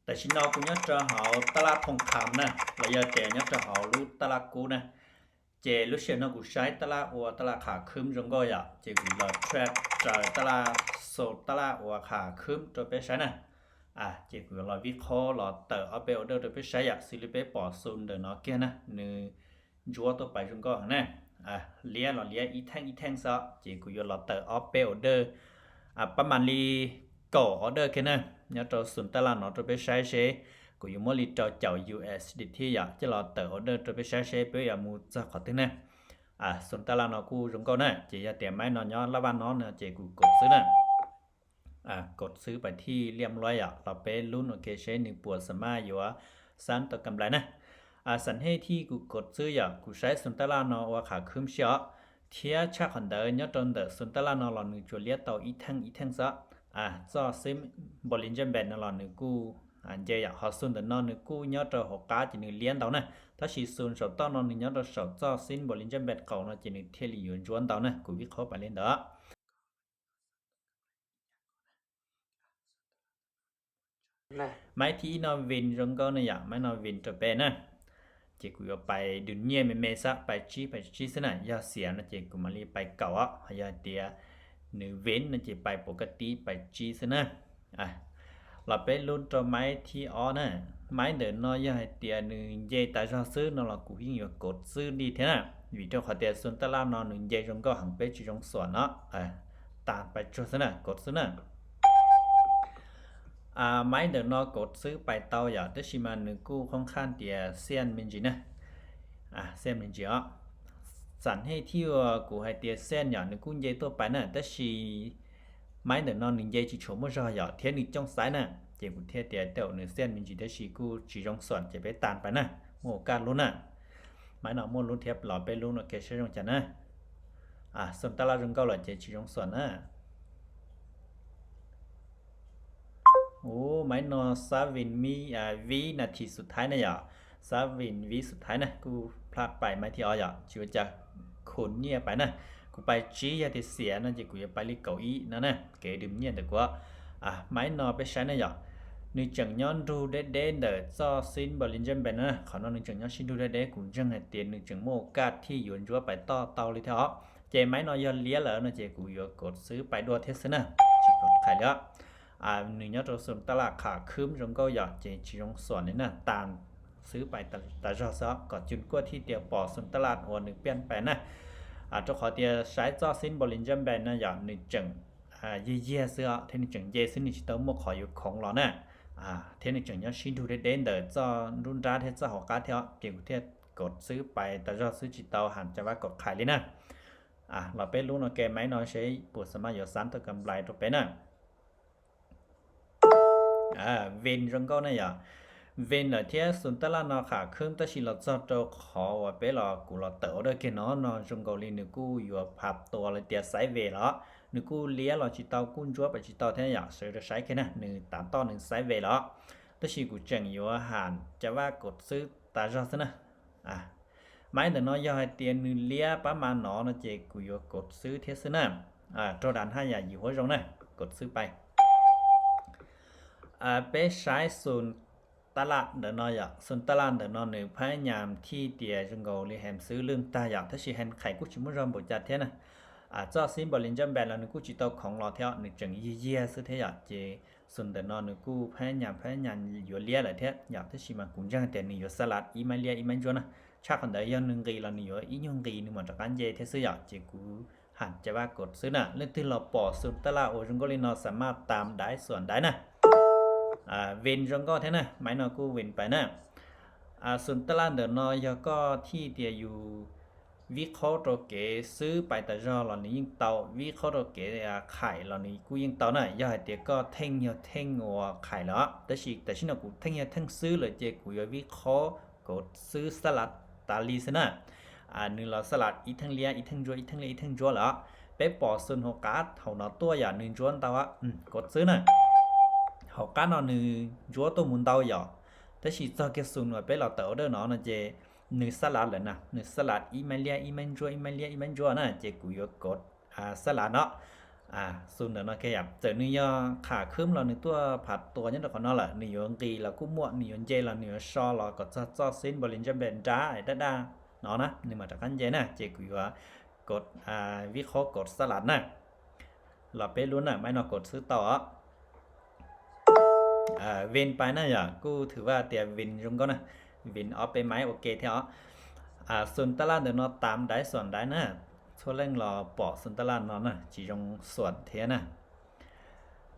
Tam sim no kuv nyob rau hauv tab laj thooj kham na, los yog tias nyob rau hauv lub tab laj kub na. Ces lub sij hawm no kuv saib tab laj ua tab laj qham khwb zoo nkauj yom, ces kuv los thaij raws tab laj, xu tab laj ua qham khwb rau peb saib na. Ces kuv yuav los vij qhob los tawm ob peb order rau peb saib yom, xws li peb pom xu ntawm no kiag na, nws ntsuab tuaj pais zoo nkauj heev na. Liab los liab ib theej ib theej xwb, ces kuv yuav los tawm ob peb order, pab mam li kaum order kiag na, nyob rau xu tab laj no rau peb saib seb kuv yuav muab li rau caum U S D T yom, coj los tawm order rau peb saib seb peb yuav mus txog qhov twg na. Xu tab laj no kuj zoo nkauj na, ces yog tias maiv no nyob laj vaj no no ces kuv kaum xwb na. Kaum xwb pais thij liaj luaj yom, los peb lub no ke seb nws puas xam maj yuav xab tau kam nplais na. Xam hej thij kuv kaum xwb yom, kuv saib xu tab laj no ua qham khwb si os, thiab tshaj qhov ntawd nyob rau ntawm xu tab laj no los nws tsuas liab tau ib theej ib theej xwb. Txoj xib Bollinger Band no los nws kuj nce yom, ho xu ntawm no nws kuj nyob rau hauv qab ces nws liab ntau na, tab sis xu saum toj no nws nyob rau saum txoj xib Bollinger Band qaum no ces nws thiaj li yuav ntsuab ntau na, kuv vij qhob pais li ntawd. Maiv thib ib no vin zoo nkauj ne yom, maiv no vin rau peb na. Ces kuv yuav pais dum nyiaj me me xwb, pais tsib pais tsib xwb na, yog xiam no ces kuv mam li pais kaum os, ho yog hais tias nws vin no ces pais pov kaj tib pais tsib xwb na. Los peb lub rau maiv thib ob na. Maiv ntawm no yog hais tias nws nce tas zog xwb no los kuv yeej yuav kaum xwb li thiab na, vim rau qhov tias xu tab laj no nws nce zoo nkauj heev peb tsis zoo xuam no. Tas pais tsuag xwb na, kaum xwb na. Maiv ntawm no kaum xwb pais tau yom, tab sis mas nws kuj khoob khaj tias xiaj me ntsis na. Xiaj me ntsis os. Xam hej thij kuv hais tias xiaj yom, nws kuj nce tuaj pais na, tab sis maiv ntawm no nws nce tsis tshua muaj zog yom, thiab nws cooj xaiv na, ces kuv thiaj tias tej zaum nws xiaj me ntsis tab sis kuj tsis zoo xuam ces peb tas pais na, muaj ua kaj lub na. Maiv no muaj lub thiab los peb lub no ke saib zoo cas na. Xu tab laj zoo nkauj lawm ces tsis zoo xuam na. Ub, maiv no xab vin vib nas this xub thaib na yom, xab vin vib xub thaib na, kuj plaj pais maiv thib ob yom, tsis ua cas, khu nyiaj pais na. Kuv pais tsib yog tias xiam no ces kuv yuav pais li kaum ib no na, kev dum nyiaj ntawm kuv. Maiv no peb saib na yom, nws tseem nyob nrug deb deb ntawm txoj xib Bollinger Band na, qhov no nws tseem nyob sib nrug deb deb, kuv ntseeg hais tias nws tseem muaj ua kaj thij yuav ntsuab pais toj tau li thiab os. Ces maiv no yog liab lawm no ces kuv yuav kaum xwb pais dua thiab xwb na, tsis kaum qhais li os. Nws nyob rau xu tab laj qham khwb zoo nkauj yom, ces tsis zoo xuam li na, tas xwb pais tas zog xwb os, kom cun kuaj thij tias pom xu tab laj uas nws piaj pais na. Rau qhov tias saib txoj xib Bollinger Band no yom, nws tseem yiag yiag xwb os, thiab nws tseem nce xwb, nws tsis tau muaj qhov yuav khoov los na. Thiab nws tseem nyob sib nrug deb deb ntawm txoj nruab nrab thiab txoj hauv qab thiab os, ces kuv thiaj kaum xwb pais tas zog xwb, tsis tau ham cov vaj kaum qhais li na. Los peb lub no ke maiv no seb puas xam maj yuav xab tau kam nplais rau peb na. Vin zoo nkauj ne yom. Vin lawm thiab xu tab laj no qham khwb, tab sis los txog rau qhov uas peb los kuv los tawm order kiag no no zoo nkaus li nws kuj yuav phav tua li tias xaiv vej los, nws kuj liab los tsis tau, kuj ntsuab pais tsis tau thiab yom, sawv daws saib kiag na, nws tav toj nws xaiv vej los. Tab sis kuv tseem yuav ham cov vaj kaum xwb tas zog xwb na. Maiv ntawm no yog hais tias nws liab pab mas no no ces kuv yuav kaum xwb thiab xwb na. Raug dam haj yam yim huab zoo na, kaum xwb pais. Peb saib xu tab laj ntawm no yom, xu tab laj ntawm no nws phab nyas thij tias zoo nkaus li heem xwb lwj tag yom, tab sis heem qhais kuj tsis muaj zog npaum cas thiab na. Txoj xib Bollinger Band los nws kuj tsis tau khoov los thiab, nws tseem yiag yiag xwb thiab yom, ces xu ntawm no nws kuj phab nyas phab nyas yuav liab lawm thiab yom, tab sis mas kuv ntseeg tias nws yuav xab las ib maiv liab ib maiv ntsuab na. Tshaj qhov ntawd yog nws nqis los nws yuav ib nyuag nqis nws mam rov qab nce thiab xwb yom, ces kuv ham cov vaj kaum xwb na. Leej twg los pom xu tab laj uas zoo nkauj li no xam maj tas daiv xuam daiv na. Vin zoo nkauj thiab na, maiv no kuj vin pais na. Xu tab laj ntawm no yog koj thij tias yus vib qhaub rau kev xwb pais tas zog los nws yeej tau, vib qhaub rau kev qhais los nws kuj yeej tau na. Yog hais tias koj theej yog theej uas qhais lawm, tab sis tam sim no kuv theej yog theej xwb lawm ces kuv yuav vib qhaub kaum xwb xab las tas li xwb na. Nws los xab las ib theej liab ib theej ntsuab ib theej liab ib theej ntsuab lawm. Peb pom xu hauv qab hauv no tuaj yom, nws ntsuab ntau, kaum xwb na. Hauv qab no nws ntsuab tuaj mus ntau yom, tab sis txog kiag xu uas peb los tawm order no no ces nws xab las lawm na, nws xab las ib maiv liab ib maiv ntsuab ib maiv liab ib maiv ntsuab na, ces kuv yuav kaum xab las no. Xus ntawm no kiag yom, txawm nws yog qham khwb los nws tuaj phav tuas nyob rau qhov no lawm, nws yuav nqis los kuj muaj, nws yuav nce los nws yuav so los kom txog txoj xib npaus lis ntsaj npe nrab daj daj no na, nws mam rov qab nce na. Ces kuv yuav kod, vib qhob kod xab las na, los peb lub na, maiv no kod xwb tau os. Vin pais na yom, kuj thwm vaj tias vin zoo nkauj na, vin ob peb maiv ua ke thiab os. Xus taj laj ntawm no tav daiv xuam daiv na, txhua leej los pom xus taj laj no na tsis zoo xuam thiab na.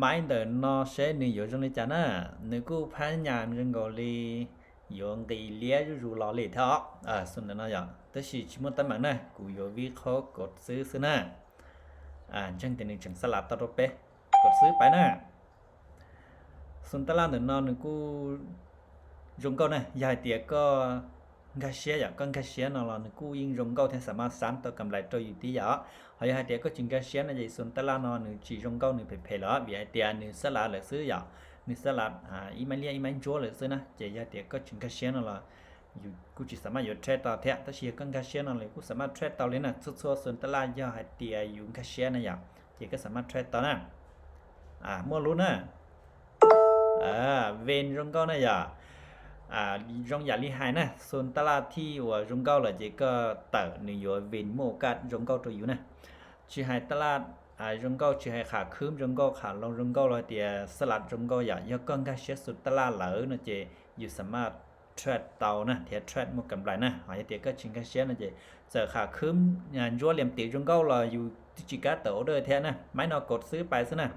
Maiv ntawm no seb nws yuav zoo li cas na, nws kuj phab nyas zoo nkaus li yuav nqis liab zuj zus los li thiab os. Xus ntawm no yom, tab sis tsis muaj teeb meem na, kuv yuav vib qhob kod xwb xwb na. Ntseeg tias nws tseem xab las tau rau peb, kod xwb pais na. Xus taj laj ntawm no nws kuj zoo nkauj na, yog hais tias koj nkag siab yom, koj nkag siab no los nws kuj yeej zoo nkauj thiab, xam maj xab tau kam nplais rau yus tib yam os. Ho yog hais tias koj tsis nkag siab no ces xus taj laj no nws tsis zoo nkauj, nws phem phem lawm, vim hais tias nws xab las lawm xwb yom, nws xab las ib maiv liab ib maiv ntsuab lawm xwb na. Ces yog tias koj tsis nkag siab no los yus kuj tsis xam maj yuav trade tau thiab, tab sis yog koj nkag siab no los kuj xam maj trade tau li na. Txhua txhua xus taj laj yog hais tias yus nkag siab na yom, ces koj xam maj trade tau na. Muaj lub na, vin zoo nkauj na yom. Zoo yam li hais na, xus taj laj thij uas zoo nkauj lawm ces koj tawm nws yuav vin muaj kaj zoo nkauj rau yus na. Tsis hais taj laj zoo nkauj, tsis hais qham khwb zoo nkauj, qham loo zoo nkauj los tias xab las zoo nkauj yom, yog koj nkag siab xus taj laj lawm no ces yus xam maj trade tau na, thiab trade muaj kam nplais na. Ho yog tias koj tsis nkag siab no ces txawm qham khwb ntsuab liam tim zoo nkauj los yus twb tsis kam tawm order thiab na, maiv no kod xwb pais xwb na.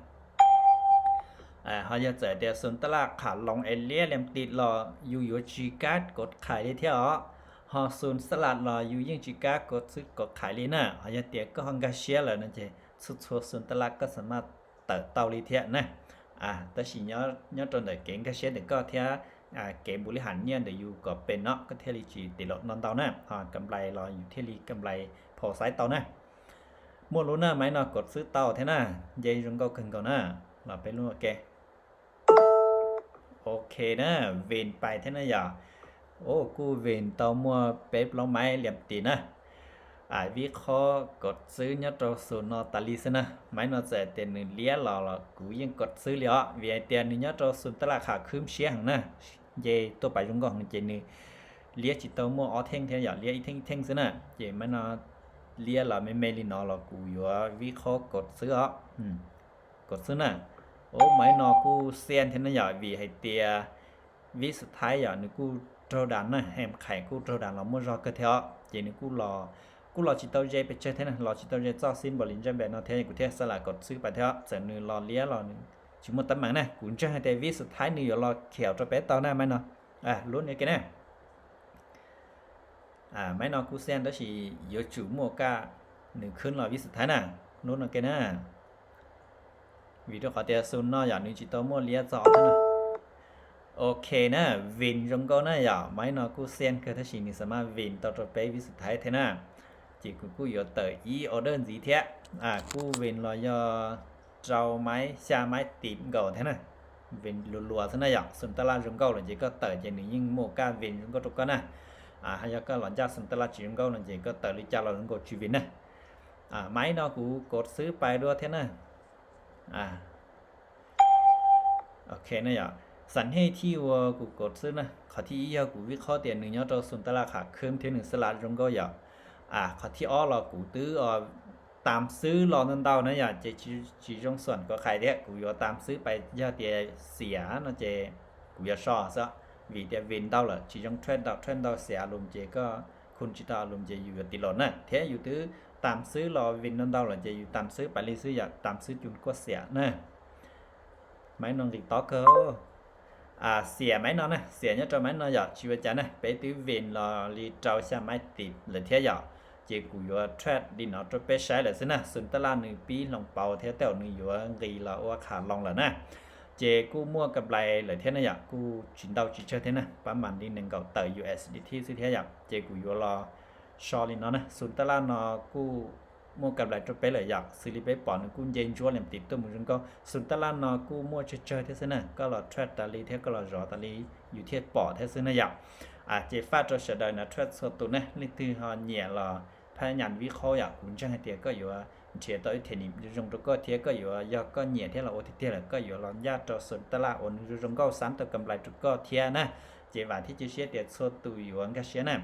Ho yog txawm tias xus taj laj qham loo es liab liam tim los yus yuav tsis kam kod qhais li thiab os. Ho xus xab las los yus yeej tsis kam kod xwb kod qhais li na. Ho yog tias koj ho nkag siab lawm no ces txhua txhua xus taj laj koj xam maj tawm tau li thiab na. Tab sis nyob rau ntawm kev nkag siab ntawm koj thiab kev npu li ham nyiaj ntawm yus kom pem no koj thiaj li tsis tim los no ntau na, ho kam nplais los yus thiaj li kam nplais phau xaiv tau na. Muaj lub na, maiv no kod xwb tau thiab na, nce zoo nkauj kawg nkaus na. Los peb lub ua ke. Ok na, vin pais thiab na yom. Kuj vin tau muaj peb plaub maiv liam tim na. Vib qhob kod xwb nyob rau xus no tas li xwb na. Maiv no txawm tias nws liab los los kuv yeej kod xwb li os, vim hais tias nws nyob rau xus taj laj qham khwb siab heev na. Nce tuaj pais zoo nkauj heev ces nws liab tsis tau muaj ob theej thiab yom, liab ib theej ib theej xwb na. Ces maiv no liab los me me li no los kuv yuav vib qhob kod xwb os. Kod xwb na. Ub, maiv no kuj xiaj thiab na yom, vim hais tias vib xus thaib yom, nws kuj raug das na, hem khais kuj raug das los muaj zog kawg thiab os. Ces nws kuj los tsis tau ze pes tsawg thiab na, los tsis tau ze txoj xib npaus lis ntsaj npe no thiab, kuv thiaj xab las kod xwb pais thiab. Txawm nws los liab los tsis muaj teeb meem na, kuv ntseeg hais tias vib xus thaib nws yuav los khiav rau peb tau na, maiv no. Lub no ke na. Maiv no kuj xiaj tab sis yuav tsum muaj kaj nws khwb los vib xus thaib na, lub no ke na. Vim rau qhov tias xus no yom, nws tsis tau muaj liab txog os. Ok na, vin zoo nkauj na yom, maiv no kuj xiaj kawg tab sis nws xam maj vin tau rau peb vib xus thaib thiab na. Ces kuv kuj yuav tawm ib order ntxiv thiab. Kuj vin los yog rau maiv xya maiv tim nkaus thiab na. Vin luas luas xwb na yom, xus taj laj zoo nkauj lawm ces koj tawm ces nws yeej muaj kaj vin zoo nkauj rau koj na. Ho yog koj los ncaj xus taj laj tsis zoo nkauj no ces koj tawm li cas los zoo nkauj tsis vin na. Maiv no kuv kod xwb pais dua thiab na. Ok na yom, xam hej thij uas kuv kod xwb na, qhov thib ib yog kuv vib qhob tias nws nyob rau xus taj laj qham khwb thiab nws xab las zoo nkauj yom. Qhov thib ob los kuv twb tam xwb los ntau ntau na yom, ces tsis zoo xuam kod qhais thiab, kuv yuav tam xwb pais, yog tias xiam no ces kuv yuav so xwb, vim tias vin ntau lawm tsis zoo trade ntau, trade ntau xiam lus ces koj khu tsis tau lus ces yus yuav tim los na, thiab yus twb tam xwb los vin ntau ntau lawm ces yus tam xwb pais li xwb yom, tam xwb cus kuaj xiam na. Maiv no nqis tob kawg. Xiam maiv no na, xiam nyob rau maiv no yom, tsis ua cas na, peb twb vin los li rau xya maiv tim lawm thiab yom. Ces kuv yuav trade li no rau peb saib lawm xwb na, xus taj laj nws pib hloov pauv thiab tej zaum nws yuav nqis los ua qham loo lawm na. Ces kuj muaj kam nplais lawm thiab na yom, kuj tsis ntau tsis tsawg thiab na, pab mam li nees nkaum tawm U S D T xwb thiab yom. Ces kuv yuav los so li no na, xus taj laj no kuj muaj kam nplais rau peb lawm yom, xws li peb pom nws kuj nce ntsuab liam tim tuaj mus zoo nkauj. Xus taj laj no kuj muaj tsawg tsawg thiab xwb na, koj los trade tas li thiab koj los zov tas li yus thiaj pom thiab xwb na yom. Ces faj rau sawv daws na, trade txhua tus na, leej twg ho nyiam los phab nyas vib qhob yom, kuv ntseeg hais tias koj yuav nrhiav tau ib them nim zoo rau koj thiab koj yuav, yog koj nyiam thiab los ua tiag tiag lawm koj yuav los ncaj rau Santala uas nws zoo zoo nkauj xab tau kam nplais rau koj thiab na. Ces vam thiab cia siab tias txhua tus yuav nkag siab na.